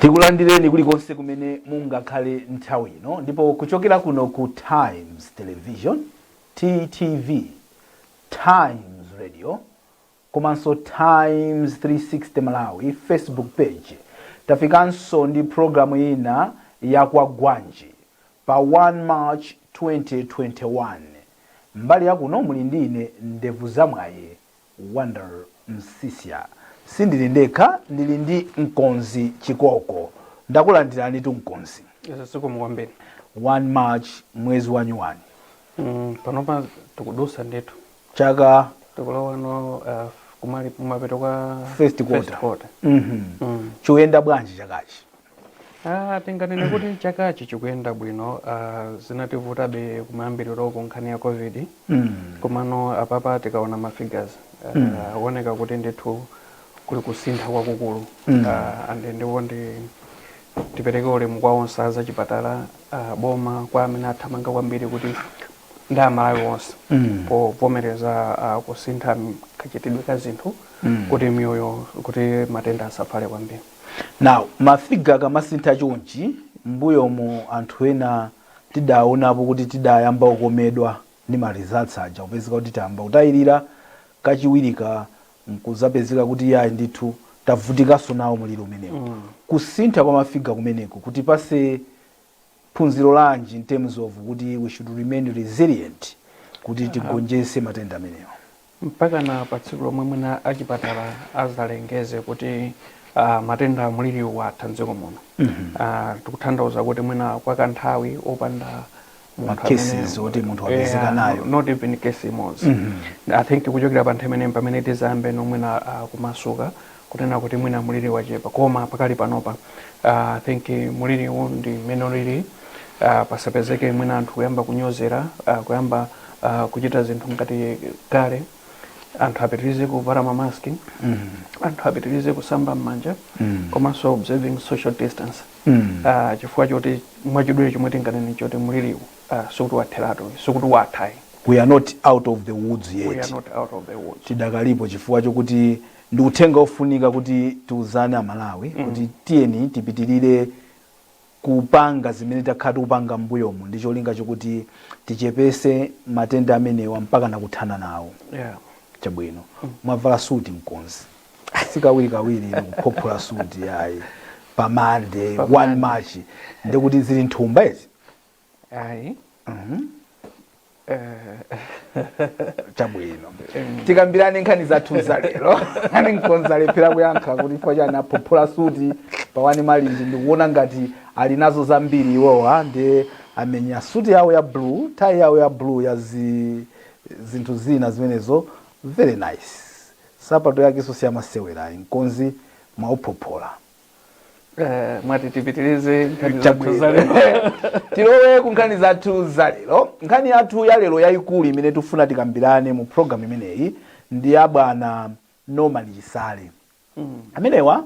Tikulandireni kulikonse kumene mungakhale nthawi ino, ndipo kuchokera kuno ku Times Television, TTV, Times Radio komanso Times 360 Malawi Facebook page, tafikanso ndi programu ina ya Kwagwanji pa 1 March 2021. Mbali yakuno muli ndi ine, ndevu zamwayi, Wonder Msisya. Sindili ndekha, ndili ndi Mkonzi Chikoko. Ndakulandirani tu, Mkonzi. Zikomo kwambiri. 1 March, mwezi wa nyuwani. Panopa tikudusa ndithu. Chaka. Tikulowano kumali kumapeto kwa first quarter. First quarter. Chikuyenda bwanji chakachi? Ah, tinganene kuti chakachi chikuyenda bwino. Zinativutabe kumayambiriroko, nkhani ya COVID. Komano apapa tikaona ma figures, akuoneka kuti ndithu kuli kusintha kwakukulu. And ndipo ndi tipereke ulemu kwa onse azachipatala, boma, kwa amene athamanga kwambiri kuti ndi Amalawi onse povomereza kusintha kachitidwe ka zinthu kuti miyoyo, kuti matenda asafale kwambiri. Now, ma figure akamasintha chonchi, mbuyomu anthu ena tidaonapo kuti tidayamba kukomedwa ndi ma results aja, kupezeka kuti tayamba kutayirira kachiwirika, nkuzapezeka kuti yayi ndithu tavutikanso nawo muliro umenewo. Kusintha kwa ma figure kumeneko kuti pase phunziro lanji in terms of kuti we should remain resilient kuti tigonjese matenda amenewo? Mpaka na pa tsiku lomwe mwina achipatala azalengeze kuti matenda amuliri watha mdziko muno, tikutanthauza kuti mwina kwa kanthawi opanda munthu Ma cases oti munthu wapezeka nayo. Not even case imodzi. I think kuchokera pa nthawi imene pamene tizayambe nomwina kumasuka kunena kuti mwina muliri wachepa. Koma pakali panopa, I think muliriwu ndi mmene ulili. Pasapezeke mwina anthu kuyamba kunyozera, kuyamba kuchita zinthu ngati kale. Anthu apitirize kuvala mamaski, anthu apitirize kusamba m'manja, komanso observing social distance, chifukwa choti mwachidule chomwe tinganene choti muliriwu sikuti watheratu, sikuti wathayi. We are not out of the woods yet. We are not out of the woods. Tidakalipo, chifukwa chokuti ndi uthenga ofunika kuti tiuzane Amalawi kuti tiyeni tipitirire kupanga zimene takhala tikupanga m'mbuyomu ndi cholinga chokuti tichepese matenda amenewa mpaka nakuthana nawo. Chabwino, mwavala suti, Mkonzi. Sikawirikawiri inu kuphophola suti yayi pa Monday. Pa 1 Monday. March, ndikuti zili nthumba izi? Ayi. Chabwino, tikambirane nkhani zathu za lero. Ani Mkonzi alephera kuyankha kuti chifukwa chani aphophola suti pa 1 March. Ndikuona ngati ali nazo zambiri iwowa, ndi amenya suti yawo ya blue, tie yawo ya blue ya zinthu zina zimenezo, very nice. Sapato yakenso siyamasewerayi. Mkonzi, mwauphophola. Mwati tipitirize nkhani zathu za lero. Tilowe ku nkhani zathu za lero. Nkhani yathu ya lero yayikulu imene tifuna tikambirane mu program imeneyi ndi ya bwana Norman Chisale. Amenewa,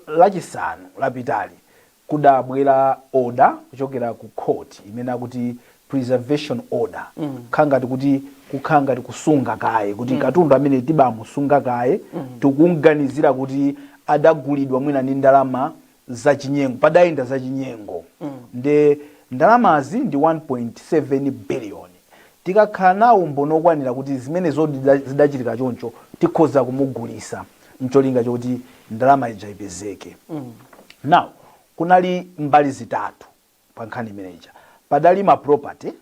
Lachisanu lapitali kudabwera order kuchokera ku court imene akuti preservation order, kukhala ngati kuti kukhala ngati kusunga kaye kuti katundu amene tibamusunga kaye, tikumganizira kuti adagulidwa mwina ndi ndalama zachinyengo, padayenda zachinyengo. Nde ndalamazi ndi 1.7 billion. Tikakhala nawo umboni okwanira kuti zimene zodi zidachitika choncho, tikhoza kumugulisa mcholinga chokuti ndalama ija ipezeke. Now, kunali mbali zitatu pa nkhani imeneja. Padali ma property,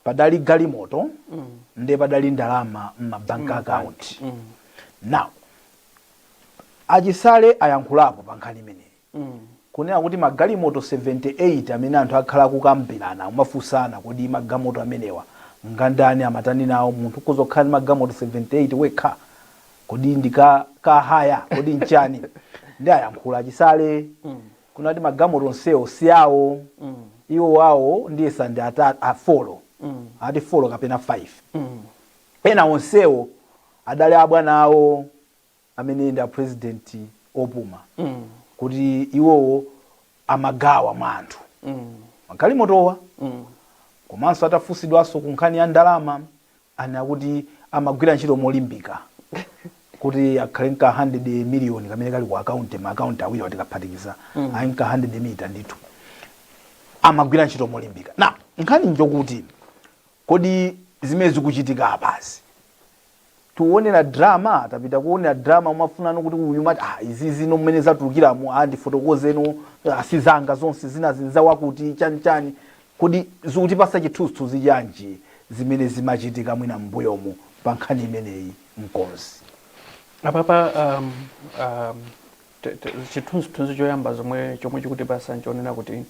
padali galimoto, nde padali ndalama m'ma bank account. Now, Achisale ayankhulapo pa nkhani imeneyi kunena kuti magalimoto 78 amene anthu akhala kukambirana, kumafunsana kodi magalimoto amenewa ngandani, amatani nawo, munthu kuzokhala ndi magalimoto 78 wekha, kodi ndi ka haya, kodi nchani? Ndi ayankhula Achisale kunati magalimoto onsewo si awo. Iwo wawo ndiyesa ndi atatu, a four, ati 4 kapena 5. Ena onsewo adali abwana awo amene ndi a president opuma, kuti iwowo amagawa mwa anthu magalimotowa. Komanso atafunsidwanso ku nkhani ya ndalama, ana kuti amagwira ntchito molimbika. Kuti akhale nka 100 million kamene kali ku account, ma account awiri watikaphatikiza, ayi, nka 100 mita ndithu. Amagwira ntchito molimbika. Na nkhani njokuti, kodi zimene zikuchitika apazi, tiwonera drama, tapita kuonera drama, umafunano kuti uyu mati, ah, izi zino mmene zatulukiramo, ah, ndifotokozeno, asizanga zonse zina zinzawa kuti chanichani. Kodi zikutipasa chithunzithunzi chanji zimene zimachitika mwina m'mbuyomu pa nkhani imeneyi, mkonzi? Apapa chithunzithunzi choyamba chomwe chikutipasa nchonena kuti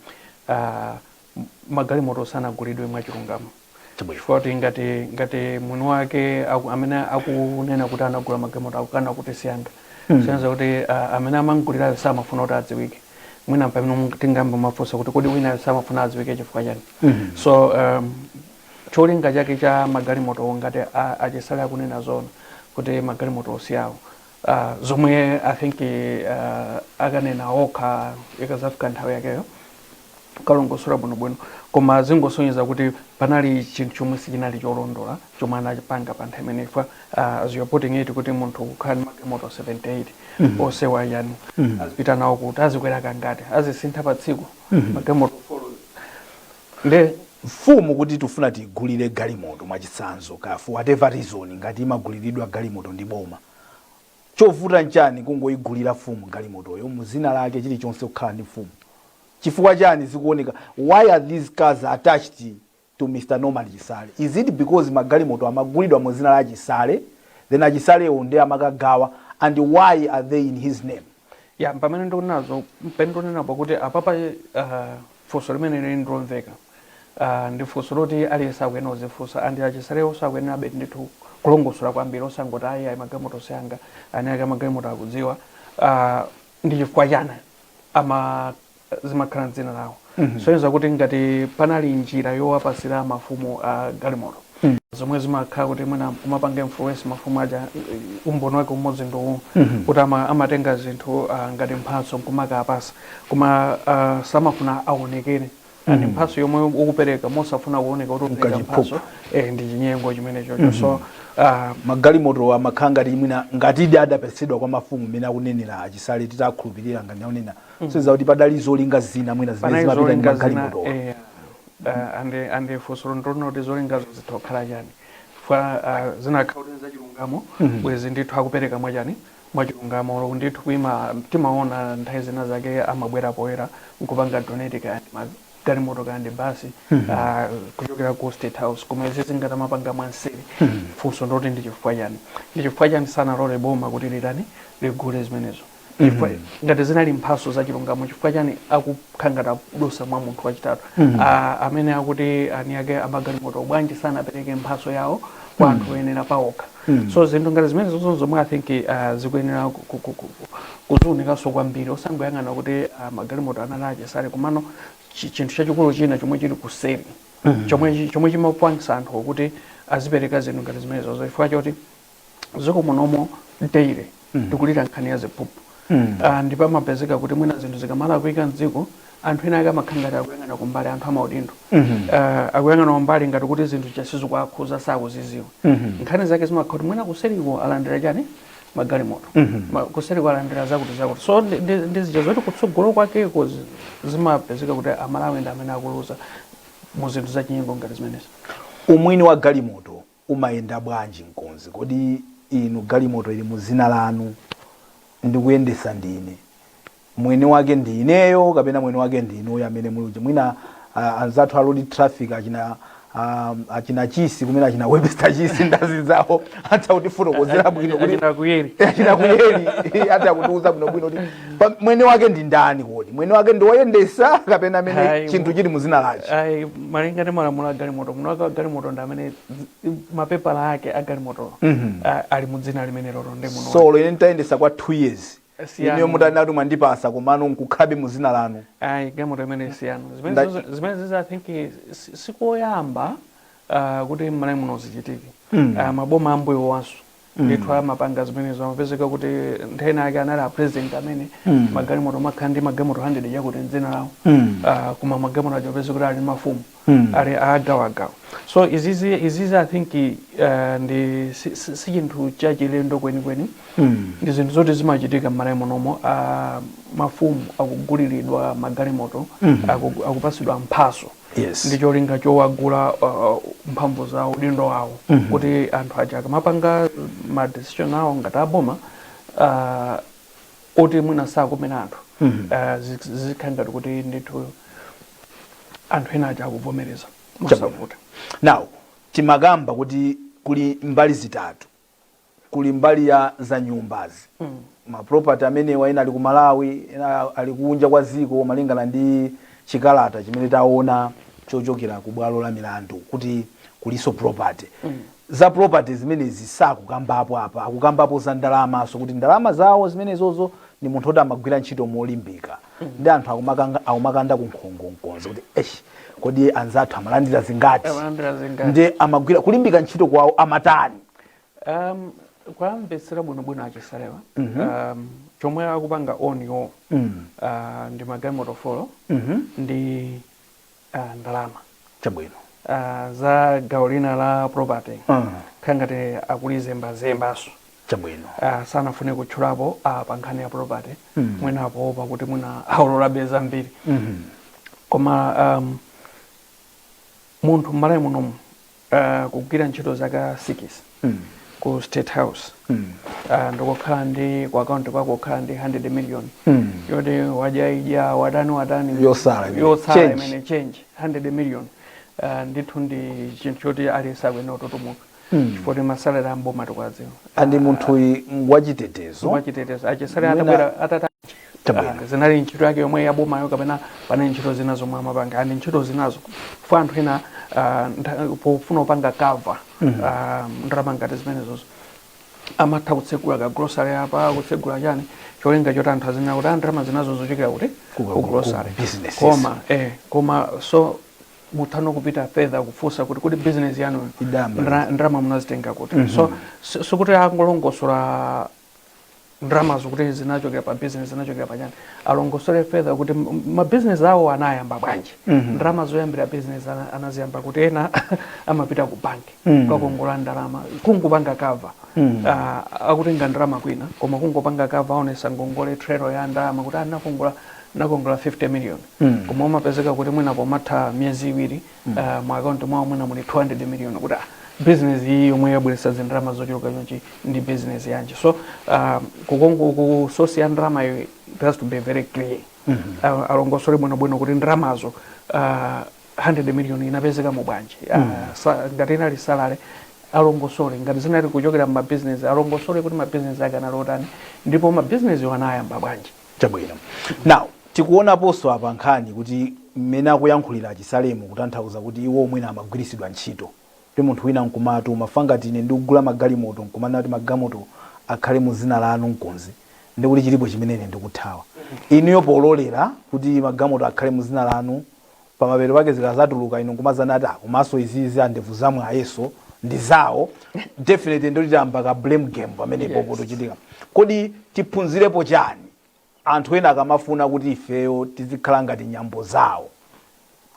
magalimoto sanagulidwe mwachilungamo, chifukwa kuti ngati mwini wake amene akunena kuti anagula magalimoto akukana kuti siyanga, siyanga, kuti amene amangulirayo samafuna kuti adziwike. Mwina pamene tingamba mafunso kuti, kodi winayo samafuna adziwike chifukwa chani? So cholinga chake cha magalimoto, ngati achisale akunena zona kuti magalimoto osiyawo, zomwe I think akanena okha ikazafika nthawi yakeyo kalongosola bwinobwino, koma zingosonyeza kuti panali chinthu chomwe sichinali cholondola chomwe anapanga pa nthawi imeneyi. As you are putting it, kuti munthu kukhala ndi magalimoto 78 osewa yani, azipita nawo kuti, azikwera kangati, azisintha pa tsiku magalimoto 4 nde Mfumu kuti tifuna tigulire galimoto, mwachitsanzo, ka for whatever reason, ngati imaguliridwa galimoto ndi boma, chovuta nchani kungoyigulira mfumu galimotoyo muzina lake, chilichonse kukhala ndi mfumu? Chifukwa chani zikuoneka, why are these cars attached to Mr Norman Chisale? Is it because magalimoto amagulidwa mu zina la Chisale, then achisalewo ndi amakagawa? And why are they in his name? Ya, pamene ndikunazo, pamene ndikunenapo kuti apapa funso limene lili ndilomveka, ndi funso loti aliyense akuyenera kuzifunsa, and achisalewo sakuyenera abe ndithu kulongosola kwambiri, osangoti, "Ayi, ayi, magalimoto siyanga." Ani ake amagalimoto akudziwa ndi chifukwa chani ama zimakhala mdzina lawo. Soyenza kuti ngati panali njira yowapasira mafumu a galimoto, zomwe zimakhala kuti mwina kumapanga influence mafumu aja, umboni wake umodzi ndi uwu, kuti amatenga zinthu ngati mphatso nkumakapasa, koma samafuna aonekere. And mphatso yomwe ukupereka mosafuna kuoneka kuti upereka Nkachiphuphu. mphatso, ndi chinyengo chimene chocho. So magalimoto amakhala ngati mwina ngatidi adapatsidwa kwa mafumu mmene akunenera achisale, titakhulupirira ngati akunena, soza kuti padali zolinga zina mwina zimene Panali zimapita ndi zolinga zina. magalimotowa. And funso ndilona kuti zolingazo zitha kukhala chani? Fa zinakhala kuti zachilungamo, bwezi ndithu akupereka mwachani, mwachilungamo ndithu. Kuima timaona nthawi zina zake amabwera poyera nkupanga donate kaya ndi magalimoto, kaya ndi basi, kuchokera ku State House, koma izi zingati amapanga mwanseri. Funso ndoti ndi chifukwa chani sanalole boma kuti litani, ligule zimenezo? Chifukwa ngati zinali mphaso zachilungamo, chifukwa chani akukhala ngati akudusa mwa munthu wachitatu? Ah, amene akuti ani ake amagalimoto bwanji sanapereke mphaso yawo kwa anthu oyenera paokha? So zinthu ngati zimene zonse zomwe I think zikuyenera kuziwunikanso kwambiri, osangoyang'ana kuti magalimoto anali achisale, komano chinthu chachikulu china chomwe chili kuseri, chomwe chimapangisa anthu kuti azipereka zinthu ngati zimenezo, chifukwa choti ziko munomo daily tikulira nkhani ya ziphuphu. Ndipo amapezeka kuti mwina zinthu zikamalakwika mdziko, anthu ena ake amakhala ngati akuyang'ana kumbali, anthu amaudindo akuyang'ana kumbali ngati kuti zinthu chasizikuakhuza, sakuziziwa. Nkhani zake zimakhala kuti mwina kuseriko alandira chani, magalimoto, kuseriko alandira zakuti zakuti. So ndi zija zoti kutsogolo kwakeko zimapezeka kuti Amalawi ndi amene akuluza mu zinthu zachinyengo ngati zimenezi. Umwini wa galimoto umayenda bwanji, mkonzi? Kodi inu galimoto ili mu zina lanu, ndikuyendesa ndine, mwini wake ndi ineyo kapena mwini wake ndi inuyo amene muli uja? Mwina anzathu a road traffic, achina Chisi kumene, achina Webster Chisi ndazinzawo, atha kutifotokozera bwino kuti Achina Kuyeri. Achina Kuyeri atha kutiuza bwinobwino kuti mwene wake ndi ndani. Kodi mwene wake ndi woyendesa kapena amene Ayi, chinthu chili mu zina lache? Ayi, malinga ndi malamulo a galimoto, mwini wake wa galimoto ndi amene mapepala ake a galimoto ali mu dzina limene lolo ndi muno. Solo ine nditayendesa kwa 2 years, Siyanu. ineyo mutanati mwandipasa, komano nkukhabe mu zina lanu? Ayi, galimoto imene siyanu. Zimene zizi I think sikoyamba kuti m'Malawi muno zichitike. Maboma ambuyo wanso ndithu amapanga zimenezo. Amapezeka kuti nthawi ake anali a president amene magalimoto makhala ndi magalimoto 100 chakuti mdzina lawo, koma magalimoto aja apezeka kuti ali mafumu, ali agawagawa. So izizi I think ndi si chinthu chachilendo kwenikweni. Ndi zinthu zoti zimachitika m'Malawi munomo. Mafumu akuguliridwa magalimoto, akupasidwa mphaso ndi cholinga chowagula mphamvu zawo, udindo wawo, kuti anthu aja akamapanga ma decision awo ngati aboma oti mwina sakumena anthu, zikhala ngati kuti ndithu anthu ena aja akuvomereza mosavuta. Now timakamba kuti kuli mbali zitatu. Kuli mbali ya za nyumbazi, ma property amenewa, ena ali ku Malawi, ena ali kunja kwa ziko, malingana ndi chikalata chimene taona chochokera ku bwalo la milandu kuti kuliso property. Za property zimenezi sakukambapo apa, akukambapo za ndalamaso, kuti ndalama zawo zimenezozo ni munthu oti amagwira ntchito molimbika, ndi anthu akumakanda kunkhongo mkonzo kuti esh, kodi anzathu amalandira zingati? Amalandira zingati? Ndi amagwira kulimbika ntchito kwawo amatani? Kwamvetsera bwinobwino achisalewa, chomwe akupanga own iwo ndi magalimoto 4 ndi ndalama. Za gawo lina la property, khala ngati akulizembazembaso. Sanafune kutchulapo pa nkhani ya property, mwina apopa kuti mwina aululabe zambiri. Koma munthu m'Malawi munomu kugwira ntchito zaka 6 ku State House, ndikukhala ndi ku akaunti kwako kukhala ndi 100 million yoti wadya idya, watani watani, Yosala imene. Yosala Change. imene, change 100 million, ndithu ndi chinthu choti aliyense akuyenera kututumuka, chifukwa kuti ma salary amboma tikwadziwa. Andi munthuyi ngwachitetezo. Wachitetezo achisale. Mwina Atabwera atata zinali ntchito yake yomwe yabomayo kapena panali ntchito zina zomwe amapanga? Andi ntchito zinazo fo anthu ena pofuna kupanga cover ndalama ngati zimenezozo amatha kutsegula ka grocery apa, kutsegula chani, cholinga choti anthu azinena kuti ndalama zinazo zochokera kuti ku grocery. Ku businesses. Koma so muthano kupita further kufunsa kuti business yanu Idamba. Ndalama munazitenga kuti? So sikuti angolongosola ndalamazo kuti zinachokera pa business, zinachokera pa chani. Alongosole further kuti ma business awo anayamba bwanji, ndalama zoyambira business anaziyamba kuti. Ena amapita ku banki kukakongola ndalama kungopanga cover. Akutenga ndalama kwina koma kungopanga cover, aonesa ngongole, trail ya ndalama kuti nakongola 50 million, koma umapezeka kuti mwina pomatha miyezi 2 mu akaunti mwawo mwina muli 200 million, kuti business iyi yomwe yabweretsa zindalama zochuluka chonchi ndi business yanji? So kukongo ku source ya ndalama iyo, it has to be very clear. Alongosole bwinobwino kuti ndalamazo, 100 million inapezeka mu bwanji. Ngati inali salary alongosole, ngati zinali kuchokera mu mabusiness alongosole kuti mabusiness ake anali otani ndipo mabusiness iwo anayamba bwanji. Chabwino. Now tikuonaponso apa nkhani kuti mmene akuyankhulira achisalemu, kutanthauza kuti iwo mwina amagwiritsidwa ntchito kuti munthu wina nkumati umafa ngati ine ndikugula magalimoto, nkumanena kuti magalimoto akhale mu zina lanu mkonzi, ndikuti chilipo chimene ine ndikuthawa. Inuyo pololera kuti magalimoto akhale mu zina lanu, pamapeto pake zikazatuluka inu nkumazana ati komanso izizi andevu zamwayeso ndi zawo, definitely ndoti tiyamba ka blame game pamenepo. Potochitika, kodi tiphunzirepo chani anthu ena akamafuna kuti ifeyo tizikhala ngati nyambo zawo,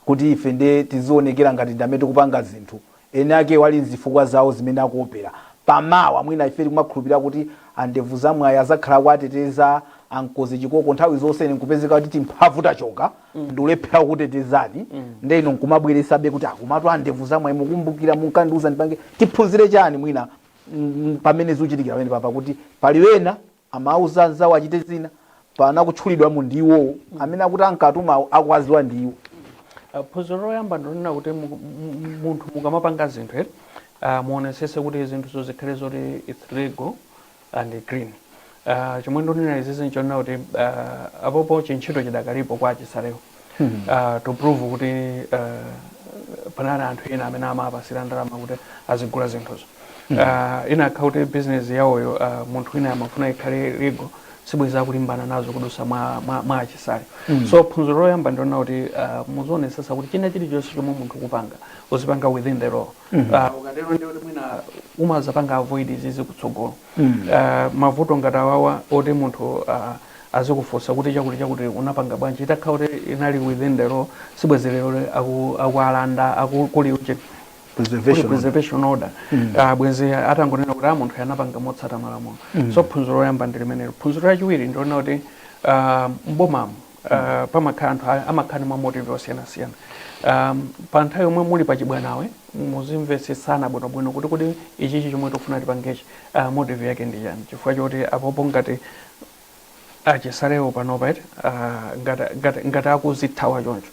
kuti ife nde tizionekera ngati ndi amene tikupanga zinthu, ene ake wali nzifukwa zawo zimene akuopera pamawa? Mwina ife tikumakhulupirira kuti andevu zamwayi azakhala kuateteza ankozi chikoko nthawi zonse, ine nkupezeka kuti timphamvu tachoka, ndikulephera kukutetezani, nde ino nkumabweresabe kuti akumatu andevu zamwayi mukumbukira munkandiuza ndipange. Tiphunzire chani mwina pamene zikuchitikira pamene papa, kuti pali wena amauza anzawo achite zina, pana kutchulidwamo ndiwo amene akuti ankatuma akuwaziwa ndiwo? Phunziro loyamba ndilonena kuti munthu mukamapanga zinthu, muonesese kuti zinthuzo zikhale zoti it's legal and clean. Chomwe ndonena izizi nchonena kuti apopo chintchito chidakalipo kwa achisalewo to prove kuti panali anthu ena amene amapasira ndalama kuti azigula zinthuzo. Inakhala kuti business yawoyo, munthu wina amafuna ikhale legal, sibweza akulimbana nazo kudusa mwa achisale. So phunziro loyamba ndilonena kuti muzionesesa kuti china chilichonse chomwe munthu kupanga uzipanga within the law. Ukatero ndi kuti mwina umazapanga avoid izizi kutsogolo, mavuto ngati awawa oti munthu azikufunsa kuti chakuti chakuti unapanga bwanji. Itakhala kuti inali within the law, sibwezerero akualanda akuli uche Property. Preservation kuli preservation order, bwenzi atangonena kuti a munthu anapanga motsata malamulo. So phunziro loyamba ndi limenelo. Phunziro lachiwiri ndiona kuti mbomamo pamakhala anthu amakhala mwa motive osiyanasiyana. Pa nthawi yomwe muli pachibwanawe, muzimvetsetsana bwinobwino kuti ichichi chomwe tikufuna tipangechi, motive yake ndi chani, chifukwa choti apopo ngati achisalewo panopa eti ngati akuzithawa choncho,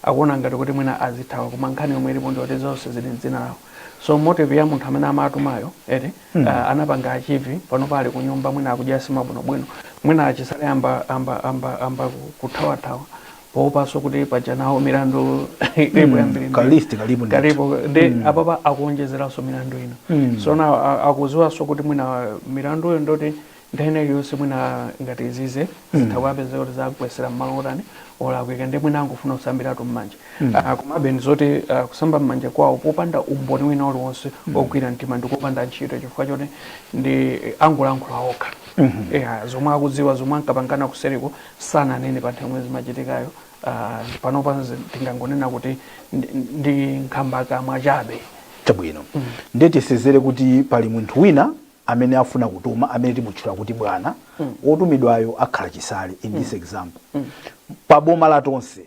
akuona ngati kuti mwina azithawa, koma nkhani yomwe ilipo ndiyoti zonse zili mdzina lawo. So motive ya munthu amene amatumayo eti anapanga achieve, panopa ali kunyumba, mwina akudya sima bwinobwino, mwina achisale amba kuthawathawa poopanso kuti paja nawo milandu ilipo yambiri. Ka list kalipo ndithu. Kalipo ndi apapa akuonjezeranso milandu ina. So now akuziwanso kuti mwina milanduyo ndoti nthawi iliyonse mwina ngati izize zitha kuwapeza kuti zagwesera mmalo otani olakwika, ndi mwina angofuna kusambiratu m'manja. Komabe ndizoti kusamba m'manja kwawo popanda umboni wina uliwonse ogwira mtima ndi kopanda ntchito, chifukwa choti ndi angolankhula okha. Yeah, zomwe akudziwa, zomwe ankapangana kuseriko sananene pa nthawi yomwe zimachitikayo. Panopa tingangonena kuti ndi nkhambakamwa chabe. Chabwino, ndiye tisezere kuti pali munthu wina amene afuna kutuma, amene timutchula kuti bwana. Wotumidwayo akhala Chisale in this example. Pa boma la Tonse,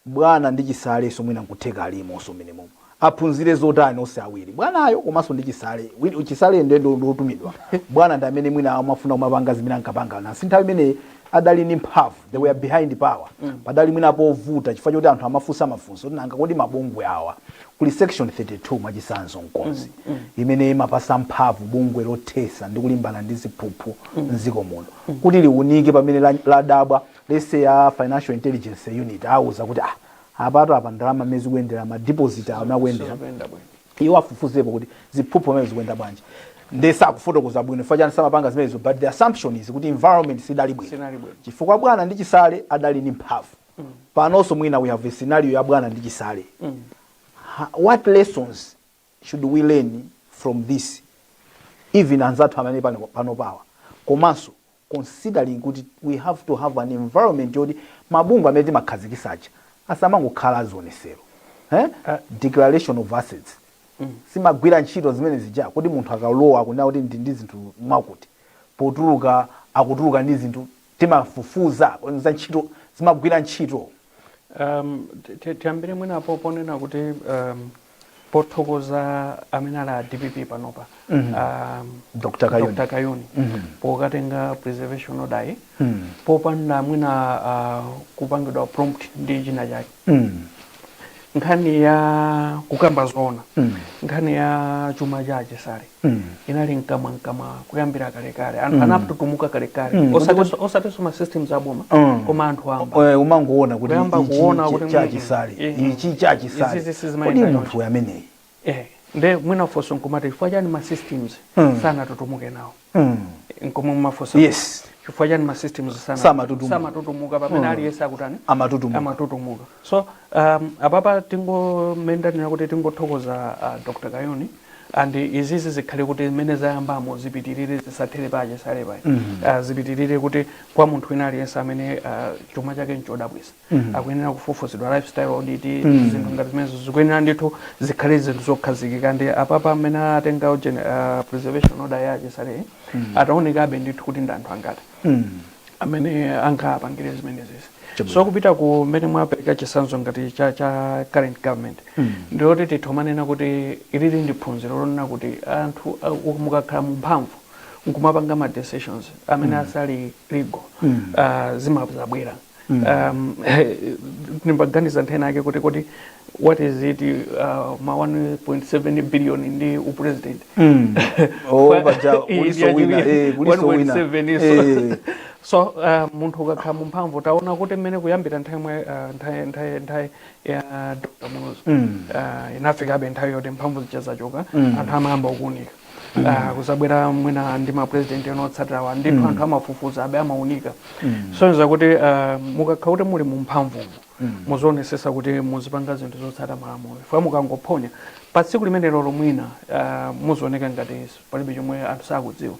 bwana ndi Chisale mwina nkutheka alimonso menemo, aphunzire zotani onse awiri, bwanayo komanso ndi Chisale? Chisale ndiye ndi wotumidwa, bwana ndi amene mwina amafuna kumapanga zimene ankapanga nasi nthawi imeneyi adali ndi mphamvu, they were behind power. Padali mwina povuta chifukwa choti anthu amafunsa mafunso kuti nanga kodi mabungwe awa, kuli section 32 mwachisanzo mkonzi, imene imapasa mphamvu bungwe lothesa ndi kulimbana ndi ziphuphu mdziko muno kuti liunike pamene ladabwa, let's say ya Financial Intelligence Unit auza kuti ah, apatu apa ndalama mmene zikuyendera, ma deposit awo akuyendera, Sizikuyenda bwino. Iwo afufuzepo kuti ziphuphu pamene zikuyenda bwanji. Nde sakufotokoza bwino chifukwa chani samapanga zimenezo, but the assumption is kuti environment sidali bwino. Sinali bwino. Chifukwa bwana ndi Chisale adali ndi mphamvu. Panonso mwina we have a scenario ya bwana ndi Chisale. What lessons should we learn from this, even anzathu amene pano pawa, komanso considering kuti we have to have an environment yoti mabungwe amene timakhazikisaja asamangokhala azionesero, eh? Declaration of assets simagwira ntchito zimene zija kuti munthu akalowa akunena kuti ndi zinthu mwakuti, potuluka akutuluka ndi zinthu, timafufuza za ntchito, zimagwira ntchito? Tiyambire mwinapo ponena kuti pothokoza amene ali a DPP panopa, Dr. Kayuni. Dr. Kayuni, pokatenga preservation order yi popanda mwina kupangidwa prompt ndi china chake. Nkhani ya kukamba zoona, nkhani ya chuma cha Achisale inali mkamwa mkamwa kuyambira kalekale. Anthu anatutumuka kalekale, osatinso ma systems aboma, koma anthu amba umangoona kuti Kuyamba ichi kuona kuti chachisale, ichi chachisale. Izi sizimayenda Kodi choncho. munthu ameneyi Nde mwina funso nkumati chifukwa chani ma systems sanatutumuke nawo? Nkomwe mumafunsa? Yes. Chifukwa chani ma systems Samatutumuka. Samatutumuka pamene aliyense akutani? Amatutumuka. Amatutumuka. So apapa tingomendanira kuti tingothokoza Dr. Kayuni, and izizi zikhale kuti zimene zayambamo zipitirire, zisathere pa Achisale payi. Zipitirire kuti kwa munthu wina aliyense amene chuma chake nchodabwisa akuyenera kufufuzidwa, lifestyle audit, zinthu ngati zimenezo zikuyenera ndithu zikhale zinthu zokhazikika. Ndi apapa amene atenga preservation order ya Achisale, ataonekabe ndithu kuti ndi anthu angati amene angapangire zimenezezi. So kupita ku mmene mwapereka chitsanzo ngati cha current government, ndiloti tithomanena kuti ilili ndi phunziro lonena kuti anthu mukakhala mu mphamvu nkumapanga ma decisions amene asali legal, zimazabwera. Nimbaganiza nthena yake kuti kodi what is it, ma 1.7 billion ndi upresident? Oh, paja kuliso wina, kuliso wina. 1.7 iso. So munthu ukakhala mu mphamvu, taona kuti mmene kuyambira nthawi imwe nthawi ya Dr. Muluzi, inafikabe nthawi yoti mphamvu zija zachoka, anthu amayamba kuunika. Kuzabwera mwina ndi ma president ena otsatirawa, ndithu anthu amafufuza abe, amaunika. So kuti mukakhala kuti muli mu mphamvumo, muzionesesa kuti muzipanga zinthu zotsata malamulo, chifukwa mukangophonya pa tsiku limenelo mwina muzioneka ngati palibe chomwe anthu sakudziwa,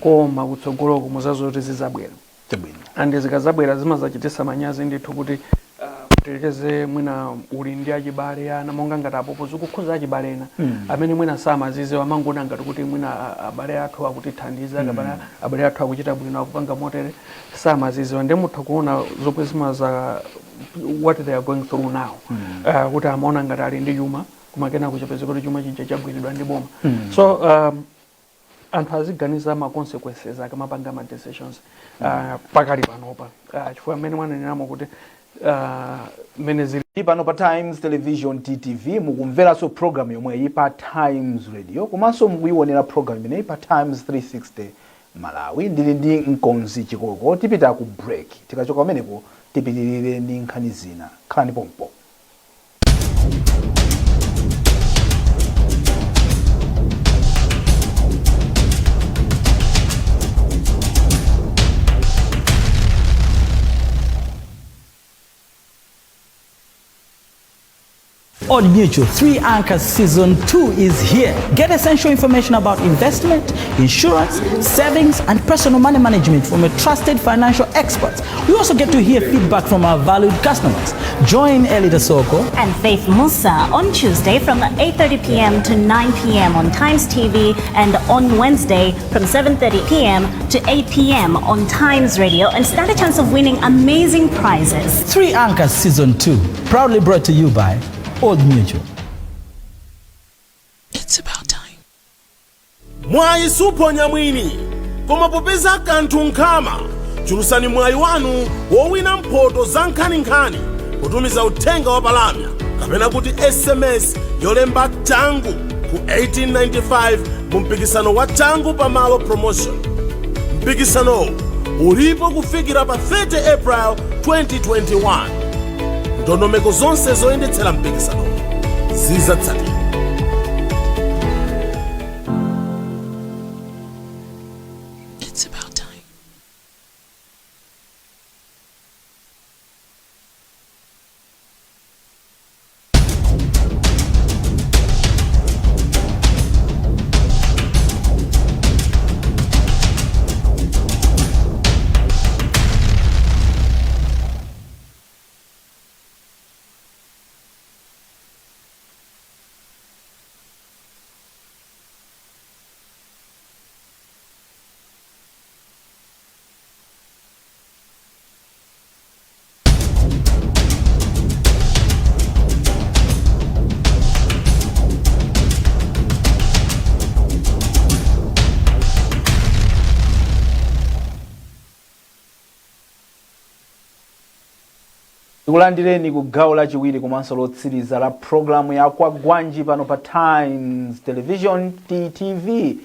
koma kutsogoloko muzazoti zizabwera. Chabwino. And zikazabwera zimazachitisa manyazi ndithu kuti Tiyerekeze mwina uli ndi achibale ana, monga ngati apopo zikukhuza achibale ena amene mwina samaziziwa, amangoona ngati kuti mwina abale athu akutithandiza kapena abale athu akuchita bwino, akupanga motere, samaziziwa. Ndi mutha kuona zomwe zimaza, what they are going through now, kuti amaona ngati ali ndi chuma, koma kena kuchapeza kuti chuma chija chagwiridwa ndi boma. So anthu aziganiza ma consequences akamapanga ma decisions pakali panopa, chifukwa mmene mwaneneramo kuti mmene zili Pano pa Times Television, TTV, mukumveranso program yomweyi pa Times Radio, komanso mukuyionera program imeneyi pa Times 360 Malawi. Ndili ndi Mkonzi Chikoko. Tipita ku break, tikachoka kumeneko tipitirire ndi nkhani zina. Khalani pompo. Old Mutual 3 Anchors Season 2 is here. Get essential information about investment, insurance, savings, and personal money management from a trusted financial expert. We also get to hear feedback from our valued customers. Join Elita Soko and Faith Musa on Tuesday from 8:30 p.m. to 9 p.m. on Times TV and on Wednesday from 7:30 p.m. to 8 p.m. on Times Radio and stand a chance of winning amazing prizes. 3 Anchors Season 2, proudly brought to you by Old Mutual. It's about time. Mwayi suphonya mwini, koma popeza kanthu nkhama, chulutsani mwayi wanu wowina mphoto za nkhaninkhani kutumiza uthenga wa palamya kapena kuti SMS yolemba "Changu" ku 1895 mu mpikisano wa Changu Pamalo Promotion. Mpikisanowu ulipo kufikira pa 30 April 2021. Ndondomeko zonse zoyendetsera mpikisanowu zidzatsatidwa. It's about time. Tikulandireni ku gawo lachiwiri komanso lotsiriza la programu ya Kwagwanji pano pa Times Television, TTV,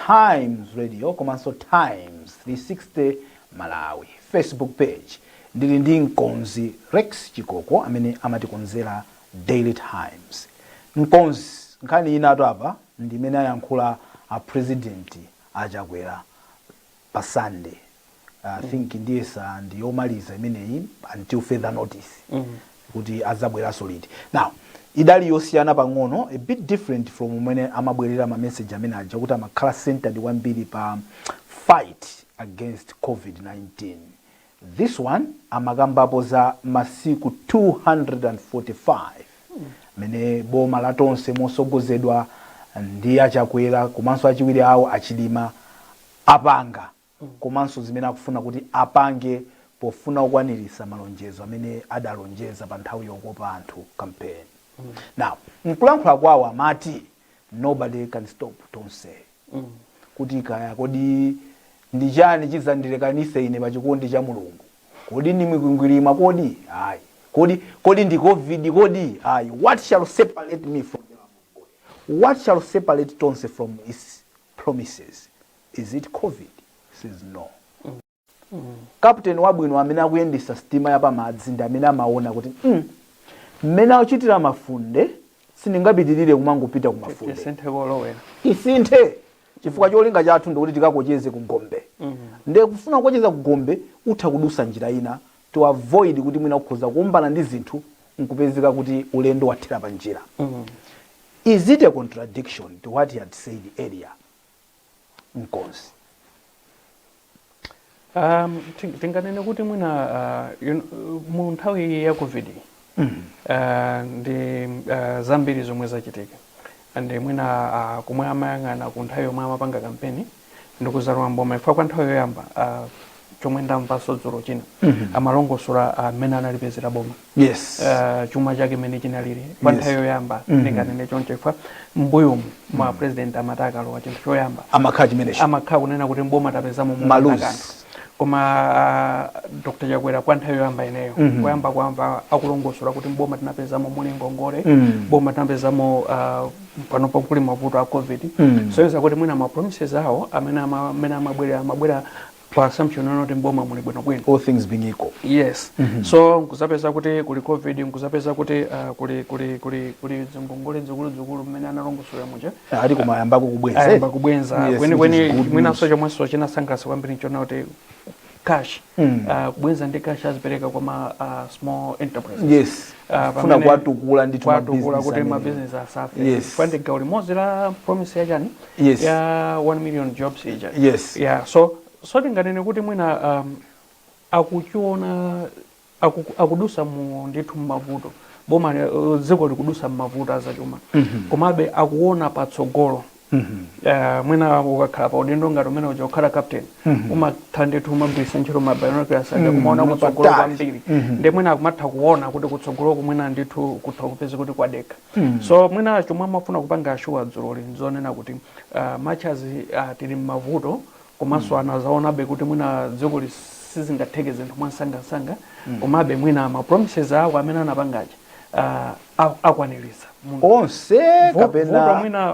Times Radio komanso Times 360 Malawi Facebook page. Ndili ndi Mkonzi Rex Chikoko amene amatikonzera Daily Times. Mkonzi, nkhani inatu apa ndi imene ayankhula a President Achakwera pa Sunday. I think ndiyesa ndi yomaliza imeneyi until further notice kuti azabweranso liti. Now idali yosiyana pang'ono, a bit different from umene amabwerera ma message amene aja, kuti amakhala centered kwambiri pa fight against COVID-19. This one amakambapo za masiku 245 mene boma la Tonse mosogozedwa ndi Achakwera komanso achiwiri awo Achilima apanga, komanso zimene akufuna kuti apange pofuna kukwaniritsa malonjezo amene adalonjeza pa nthawi yokopa anthu, campaign. Now mkulankhula kwawo amati nobody can stop Tonse, kuti kaya kodi ndi chani chizandilekanise ine pa chikondi cha Mulungu? Kodi ndi mikwingwirima? Kodi ayi. Kodi ndi COVID? Kodi ayi. What shall separate me from the love of God? What shall separate Tonse from his promises? Is it COVID? Says no. Captain wabwino amene akuyendesa sitima yapamadzi ndi amene amaona kuti mmene akuchitira mafunde sindingapitirire kumangopita ku mafunde. Tisinthe kolowera. Isinthe, chifukwa cholinga chathu ndikuti tikakocheze ku gombe. Nde kufuna kukocheza ku gombe utha kudusa njira ina to avoid kuti mwina ukhoza kuombana ndi zinthu nkupezeka kuti ulendo wathera pa njira. Is it a contradiction to what he had said earlier, Mkonzi? Tinganene kuti mwina mu nthawi ya COVID Ndi zambiri zomwe zachitika, and mwina kumwe amayang'ana ku nthawi yomwe amapanga kampeni ndikuzalowa mboma, ifika kwa nthawi yoyamba, chomwe ndamvanso dzulo china, amalongosola mmene analipezera boma, chuma chake mmene chinalili kwa nthawi yoyamba. Ndinganene choncho chifukwa mbuyomu ma president amati akalowa, chinthu choyamba amakhala chimenecho, amakhala kunena kuti mboma tapezamo Maluzi. Kanthu. Koma Dr Chakwera, kwa nthawi yoyamba ineyo koyamba kwamva akulongosola kuti mboma tinapezamo muli ngongole, boma tinapezamo panopo kuli mavuto a COVID. So kuti mwina ma promises awo amene amene amabwera pa assumption yoti mboma muli bwinobwino, all things being equal. Yes. So nkuzapeza kuti kuli COVID, nkuzapeza kuti kuli zingongole zikuluzikulu mmene analongosolera muja. Ali kumayambako kubwenza. Ayamba kubwenza. Yes, kweni which is kweni good mwinanso news. Chomwenso chinasangalatsa kwambiri nchona kuti cash, kubwenza ndi cash azipereka kwa ma small enterprises. Funa kwatukula ndithu kwatukula mabusiness kuti amene. Mabusiness asafe. Kwa ndi gawo limodzi la promise yachani, ya 1 million jobs ija. Yeah, so tinganene kuti mwina akuchiona akudusa mu ndithu mmavuto boma, dziko likudusa mmavuto azachuma, komabe akuona patsogolo. Mwina ukakhala pa udindo ngati umene uja, ukhala captain, umatha ndithu umagwiritsa ntchito ma binoculars aja kumaona kutsogolo patali. Kwambiri. Ndi mwina akumatha kuona kuti kutsogolo mwina ndithu kutha kupeza kuti kwadeka. So mwina chomwe amafuna kupanga assure dzuloli nzonena kuti much as tili mmavuto, komanso anazaonabe kuti mwina dziko sizingatheke zinthu mwansangasanga, komabe mwina ma promises awo amene anapangaja akwaniritsa. Onse kapena Vuto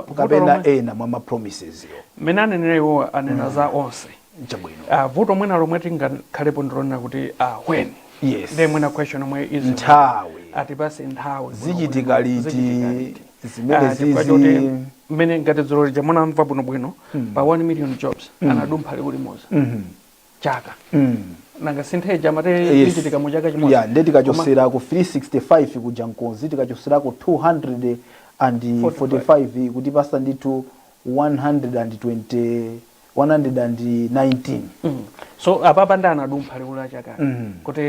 vuto kapena lomwe ena mwa ma promises yo? Mmene anenera iwo, anena za onse. Chabwino. Vuto mwina lomwe tingakhalepo ndilonena kuti when. Ndiye mwina question omwe izi Nthawi. Atipase nthawi. Zichitika liti? Zichitika liti? Zimene Chifukwa zizi choti mmene ngati dzulo lija munamva bwinobwino, pa 1 million jobs anadumpha liwu limodzi chaka. Nanga sintheja amati ichitika mu chaka chimodzi. Ya, nde tikachosera ku 365 kuja nkonzi, tikachoserako 245 kuti pasa ndithu 120, 119. So apapa ndi anadumpha liwu la chaka kuti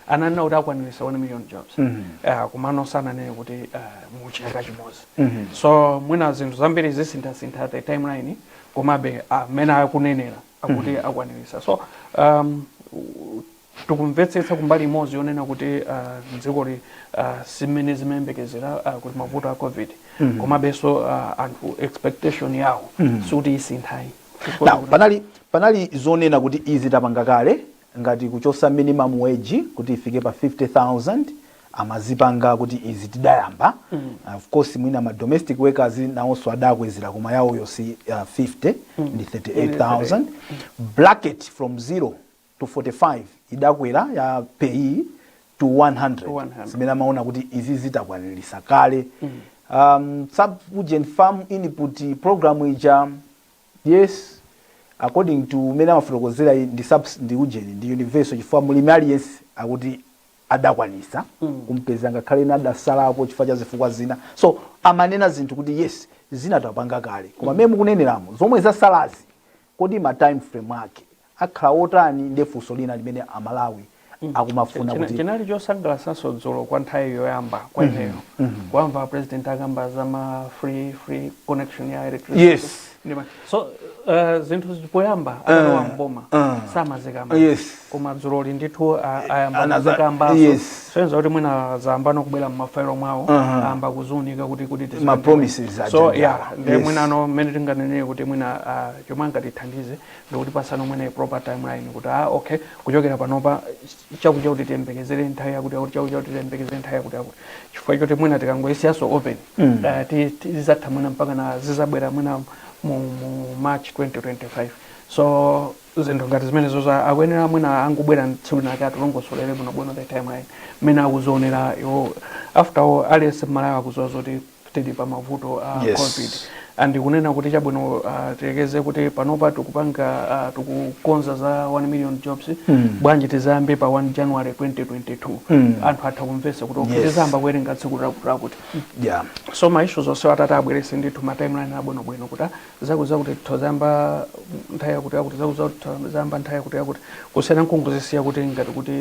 ananena kuti akwanirisa 1 million jobs, komano sananene kuti mu chaka chimodzi. So mwina zinthu zambiri zisinthasintha the timeline, komabe amene akunenera akuti akwanirisa. So tikumvetsetsa kumbali imodzi yonena kuti dzikoli simene zimayembekezera, kuti mavuto a COVID, komabenso anthu expectation yawo sikuti isinthayi. Now, panali zonena kuti izi tapanga kale, ngati kuchosa minimum wage kuti ifike pa 50,000, amazipanga kuti izi tidayamba. Of course mwina ma domestic workers nawonso adakwezera, koma yawoyo si 50, ndi 38,000. Bracket from 0 to 45 idakwera ya PAYE to 100. To 100. Zimene amaona kuti izi zitakwaniritsa kale. Sub farm input program ija, yes, according to mmene amafotokozera, ndi subs ndi ujeni, ndi universal, chifukwa mulimi aliyense akuti adakwanisa kumpeza, ngakhale ena adasalako chifukwa cha zifukwa zina. So amanena zinthu kuti yes, zina tapanga kale, koma mmene mukuneneramo zomwe zasalazi, kodi ma time frame ake akhala otani? Ndi funso lina limene Amalawi akumafuna kuti Chinali chosangalatsanso dzulo kwa nthawi yoyamba kwa ineyo kwamva president akamba za ma free connection ya electricity. So zinthu poyamba akalowa mboma samazikamba, koma dzuloli ndithu ayamba kuzikambanso. Soyenza kuti mwina zayambano kubwera mmafailo mwawo, ayamba kuziunika kuti Ma promises aja so ndi yeah, awa. ndi mwinano mmene tinganenere kuti mwina chomwe angatithandize ndikuti pasano mwina proper timeline kuti okay, kuchokera panopa chakucha kuti tiyembekezere nthawi yakuti yakuti, chakucha kuti tiyembekezere nthawi yakuti yakuti, chifukwa choti mwina tikangoyisiyaso open, tizatha mwina mpaka na zizabwera mwina mu March 2025. So zinthu ngati zimenezo akuyenera mwina angubwera tsiku linake atilongosolere bwinobwino the timeline mmene akuzionera iwo. After all, aliyense Mmalawi akuziwa zoti tili pa mavuto a COVID. And kunena kuti chabwino, tilekeze kuti panopa tikupanga, tikukonza za 1 million jobs, bwanji tizayambe pa 1 January 2022? Anthu atha kumvetsa kuti okay, tizayamba kuwerenga tsiku lakuti lakuti. So ma issues onse atati abwerese ndithu ma timeline abwinobwino kuti zakuti tizayamba nthawi yakuti yakuti, zakuti tizayamba nthawi yakuti yakuti, kusiyana nkungozisiya kuti ngati kuti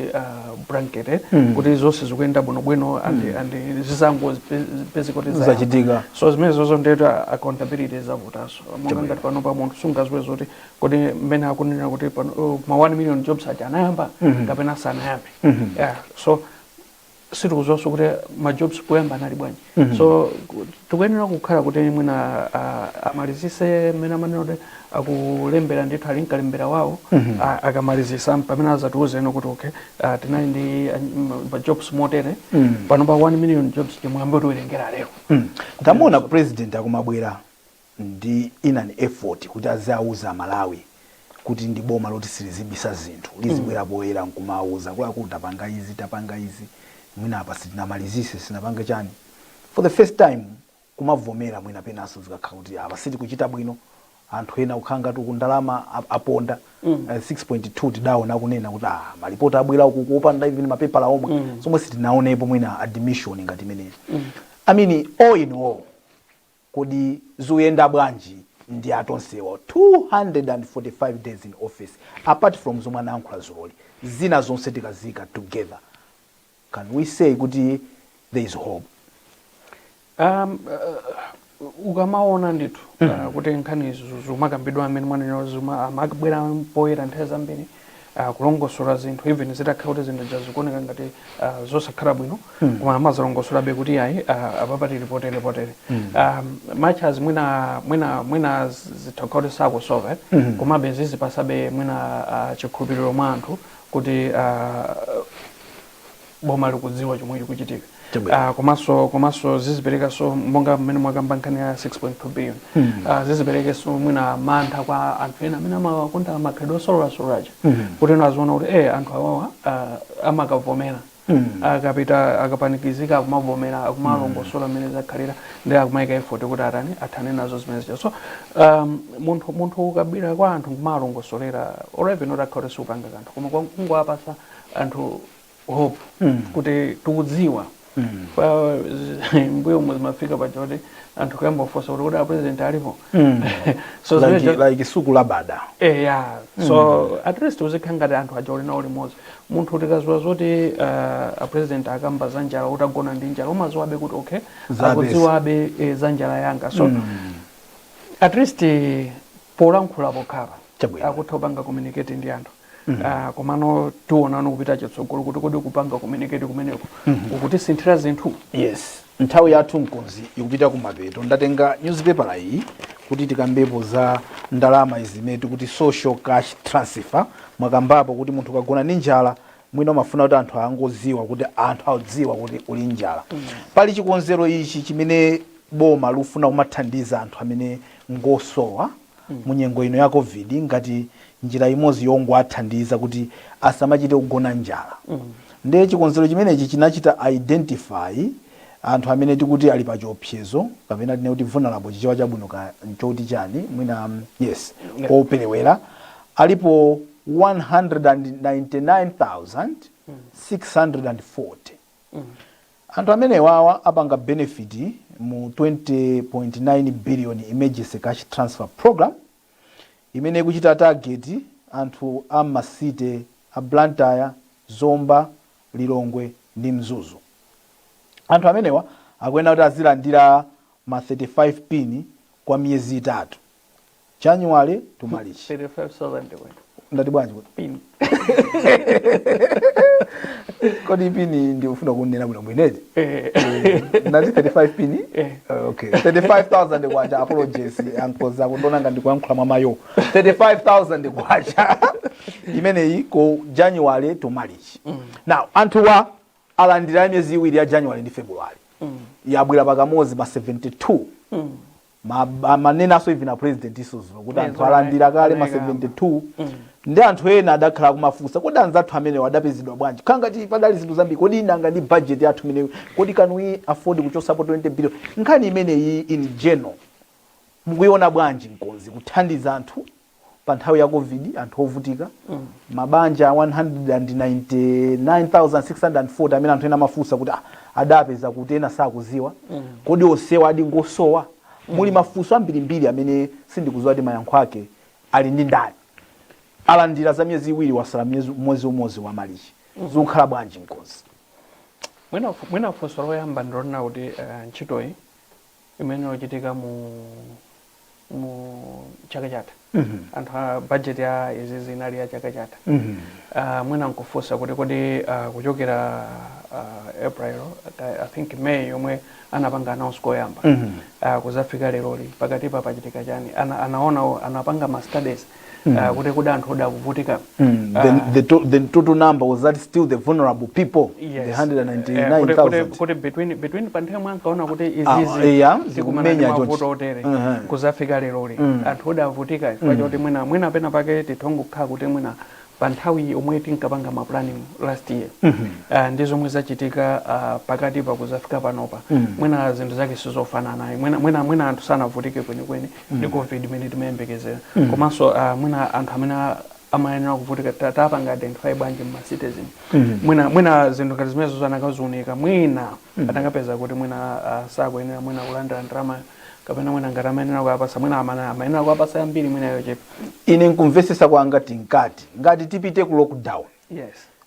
blanket, kuti zonse zikuyenda bwinobwino and zizangopezeka kuti zayamba. Zachitika. So zimene zozo ndetu accountability zavutanso, monga ngati pano pa munthu sungaziwe zoti kuti mmene akunena kuti pano ma 1 million jobs aja anayamba kapena sanayambe. Yeah, so sitikuziwanso kuti ma jobs poyamba anali bwanji. So tikuyenera kukhala kuti mwina amalizise mmene amanena kuti akulembera ndithu, ali mkalembera wawo. Akamalizisa pamene azatiuzeno kuti okay, tinali ndi ma jobs motere, pano pa 1 million jobs timuyambe tiwerengera lero. Tamuona president akumabwera ndi in an effort kuti aziauza Malawi kuti ndi boma loti silizibisa zinthu, lizibwera poyera nkumauza kulakuti tapanga izi, tapanga izi, mwina apa sitinamalizise, sinapange chani. For the first time kumavomera mwina penanso zikakhala kuti apa sitikuchita bwino, anthu ena kukhala ngati kundalama aponda. 6.2 tidaona kunena kuti malipoti abwera uku kuopanda even mapepala omwe zomwe sitinaonepo mwina admission ngati imeneyi. I mean, all in all, kodi zikuyenda bwanji ndi atonsewa 245 days in office? Apart from zomwe anayankhula zuloli, zina zonse tikazika together, can we say kuti there is hope? Ukamaona ndithu kuti nkhani zimakambidwa amene mwanena zuma amabwera poyera nthawi zambiri, kulongosola zinthu, even zitakhala kuti zinthu zikuoneka ngati zosakhala bwino, koma amazalongosolabe kuti ayi, apapa tili potere potere. Much as mwina zitha kukhala kuti sakusolva, eh? Komabe zizipasabe mwina chikhulupiriro mwa anthu kuti boma likudziwa chomwe chikuchitika. Chabwino. Komanso ziziperekanso, monga mmene mwakamba nkhani ya 6.2 billion, ziziperekenso mwina mantha kwa anthu ena amene amakonda makhalidwe osololasolola kuti ena aziona kuti anthu awawa amakavomera, akapita akapanikizika akumavomera, akumalongosola mmene zakhalira, ndi akumayika effort kuti atani, athane nazo zimene zija. So munthu ukabwera kwa anthu nkumalongosolera, or even utakhala kuti siupanga kanthu, koma kungowapasa anthu hope kuti tikudziwa. Mbuyo omwe zimafika paja kuti anthu kuyamba kufunsa kuti a president alipo? So like, like suku labada. Yeah, so at least uzikhala ngati anthu aja uli nawo limodzi. Munthu tikaziwa zoti a president akamba za njala, utagona ndi njala umaziwabe kuti okay, Zabesa. akudziwabe za njala yanga. So at least polankhula pokhapa akutha kupanga communicate ndi anthu. Komano tionano kupita chitsogolo kuti kodi kupanga communicate kumeneko ukutisinthira zinthu? Yes, nthawi yathu mkonzi ikupita kumapeto. Ndatenga newspaper iyi kuti tikambepo za ndalama izimene tikuti social cash transfer. Mwakambapo kuti munthu ukagona ndi njala mwina umafuna kuti anthu angodziwa, kuti anthu adziwa kuti uli njala. Pali chikonzero ichi chimene boma lufuna kumathandiza anthu amene ngosowa mu nyengo ino ya COVID, ngati njira imodzi yongowathandiza kuti asamachite kugona njala. Ndiye chikonzero chimenechi chinachita identify anthu amene tikuti ali pa chiopsezo, kapena tine kuti vulnerable, chichewa chabwino ka nchoti chani mwina? Yes, operewera alipo 199,640. Anthu amene wawa apanga benefit mu 20.9 billion emergency cash transfer program imene ikuchita target anthu a ma city a Blantyre, Zomba, Lilongwe ndi Mzuzu. Anthu amenewa akuyenera kuti azilandira ma 35 pin kwa miyezi 3, January to March. 35,000 kwe. Ndati bwanji? Pin. Kodi pin ndikufuna kunena bwino bwineti? Eh. Ndati 35 pin. Eh. Okay, 35,000 kwacha. Apologies ankoza kundona nga ndikuyankhula mwa mayo. 35,000 kwacha imeneyi ku January to March. Now anthuwa alandira miyezi 2 ya January ndi February, yabwera pakamodzi ma 72. Manenaso even a president isuzulo kuti anthu alandira kale ma 72. Ndi anthu ena adakhala kumafunsa, kodi anzathu amene adapezedwa bwanji? Khangati padali zinthu zambiri. Kodi nanga ndi budget yathu imeneyi, kodi can we afford kuchosapo 20 billion? Nkhani imeneyi in general. Mukuiona bwanji, mkonzi, kuthandiza anthu pa nthawi ya COVID, anthu ovutika, mabanja 199,640 amene anthu ena amafunsa kuti, ah, adapeza kuti, ena sakuziwa, kodi onsewa adi ngosowa? Muli mafunso ambirimbiri amene sindikuziwa kuti mayankho ake ali ndi ndani. Alandira za miyezi 2, wasala mwezi umodzi wa Malichi. Zikukhala bwanji, mkonzi? Mwina funso loyamba ndilonena kuti ntchitoyi imene yochitika mu chaka chatha, anthu a budget ya izizi inali ya chaka chatha. Mwina nkufunsa kuti kodi kuchokera April, I think May yomwe anapanga announce koyamba, kuzafika leroli, pakatipa pachitika chani? Anaona, anapanga ma studies kuti kodi anthu odi akuvutika? The total number, was that still the vulnerable people? Yes. The Kuti 199,000. Kuti between pa nthawi yomwe ankaona kuti Ah, izizi zikumenya tikumana ndi mavuto chonchi. otere, kuzafika leroli, anthu odi avutika chifukwa choti mwina pena pake tithongokhala kuti mwina pa nthawi yomwe tinkapanga ma planning last year ndi zomwe zachitika pakati pa kuzafika panopa, mwina zinthu zake sizofanana. Mwina anthu sanavutike kwenikweni ndi COVID imene timayembekezera. Komanso mwina anthu amene amayenera kuvutika tapanga identify bwanji mma citizen? Mwina zinthu ngati zimenezo zanakaziunika, mwina atakapeza kuti mwina sakuyenera mwina kulandira ndalama, kapena mwina ngati amayenera kuwapasa, mwina amayenera kuwapasa yambiri, mwina yochepa. Ine nkumvesesa kwanga, tinkati ngati tipite ku lockdown,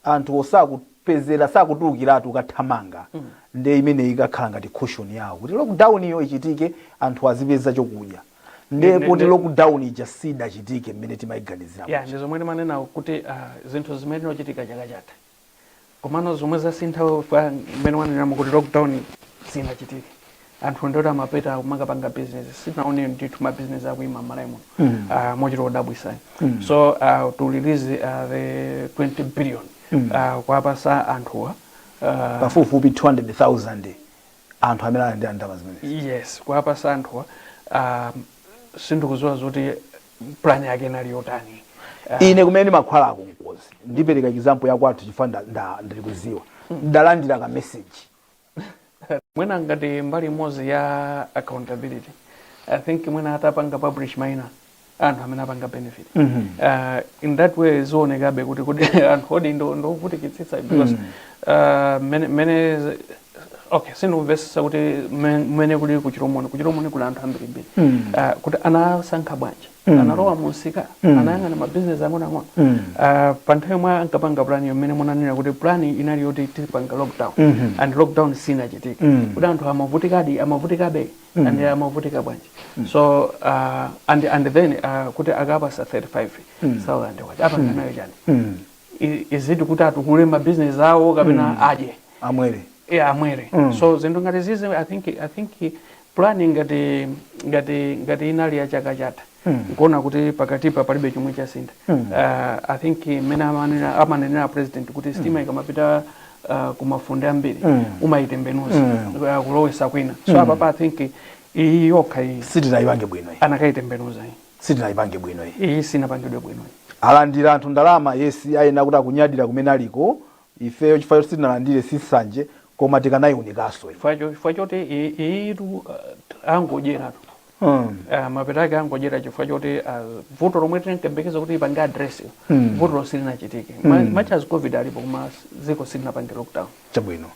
anthu osakupezera, sakutulukiratu ukathamanga, nde imene ikakhala ngati cushion yawo kuti lockdown iyo ichitike, anthu azipeza chokudya. Nde kuti lockdown ija sidachitike mmene timayiganizira. Ya, ndi zomwe timanena kuti zinthu zimene zinochitika chaka chatha, komano zomwe zasintha pa mmene wanenera kuti lockdown sinachitike, anthu ndoti amapeta kumakapanga business. Sinaone ndithu ma business akuyima m'Malawi muno mochita kudabwisa. So to release the 20 billion kuwapasa anthuwa pafupifupi 200,000 anthu amene alandira ndalama zimenezi. Yes, kuwapasa anthuwa, sindikudziwa zoti plan yake inali yotani. Ine kumene ndimakhwalako, mkozi, ndipereka example yakwathu chifukwa ndili kuziwa, ndalandira ka message. Mwina ngati mbali imodzi ya accountability, I think mwina atapanga publish maina anthu amene apanga benefit, in that way zionekabe kuti anthu odi ndovutikitsitsa, because mene okay, sindimvesesa kuti mmene kuli kuchiromoni. Kuchiromoni kuli anthu ambirimbiri. Kuti anasankha bwanji? Analowa munsika, anayang'ana mabizinesi ang'onoang'ono. Pa nthawi yomwe ankapanga plan yo, mmene munanena kuti plan inali yoti tipanga lockdown, and lockdown sinachitika, kuti anthu amavutikadi, amavutikabe, and amavutika bwanji? So and then kuti akapasa 35,000 kwacha, apanga nayo chani? Izidi kuti atukule mabizinesi awo kapena adye? Amwere. Yeah, amwere. So zinthu ngati zizi, I think planning ngati inali ya chaka chatha, nkuona kuti pakatipa palibe chomwe chasintha. I think mmene amanenera president kuti sitima ikamapita kumafunde ambiri, umayitembenuza kulowesa kwina. So apapa I think iyi yokha iyi sitinayipange bwino iyi. Anakayitembenuza iyi. Sitinayipange bwino iyi. Iyi sinapangidwe bwino iyi. Alandira anthu ndalama, yes, ayena kuti akunyadira kumene aliko. Ifeyo chifukwa choti sitinalandire sisanje, koma tikanayiwunikanso iyi. Chifukwa choti iyitu angodyeratu. Mapeto ake angodyera chifukwa choti vuto lomwe tinkayembekeza kuti ipange address, vuto silinachitike. Much as COVID alipo, koma dziko silinapange lockdown. Chabwino.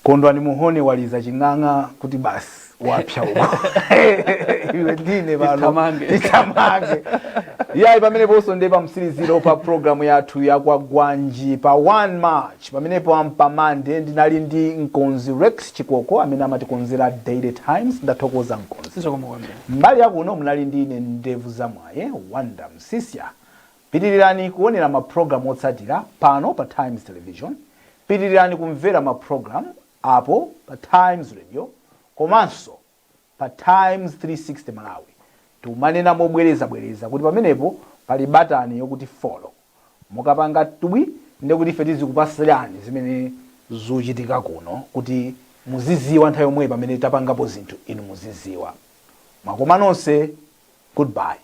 Kondwani Muhone waliza ching'ang'a kuti basi, wapya uko. Iwe ndine pano Tithamange. Tithamange. Yayi, pameneponso ndi pamtsiriziro pa programu yathu ya Kwagwanji pa 1 March. Pamenepo ampamande ndinali ndi mkonzi Rex Chikoko amene amatikonzera Daily Times. Ndathokoza, mkonzi. Zikomo kwambiri. Mbali yakuno munali ndi ine, ndevu zamwaye Wanda Msisya. Pitirirani kuonera mapulogalamu otsatira pano pa Times Television. Pitirirani kumvera mapulogalamu apo pa Times Radio komanso pa Times 360 Malawi. Timanena mobwerezabwereza kuti pamenepo pali batani yokuti follow. Mukapanga tubwi, ndekuti ife tizikupasirani zimene zochitika kuno kuti muziziwa nthawi yomwe pamene tapangapo zinthu, inu muziziwa. Mwakoma nonse, goodbye.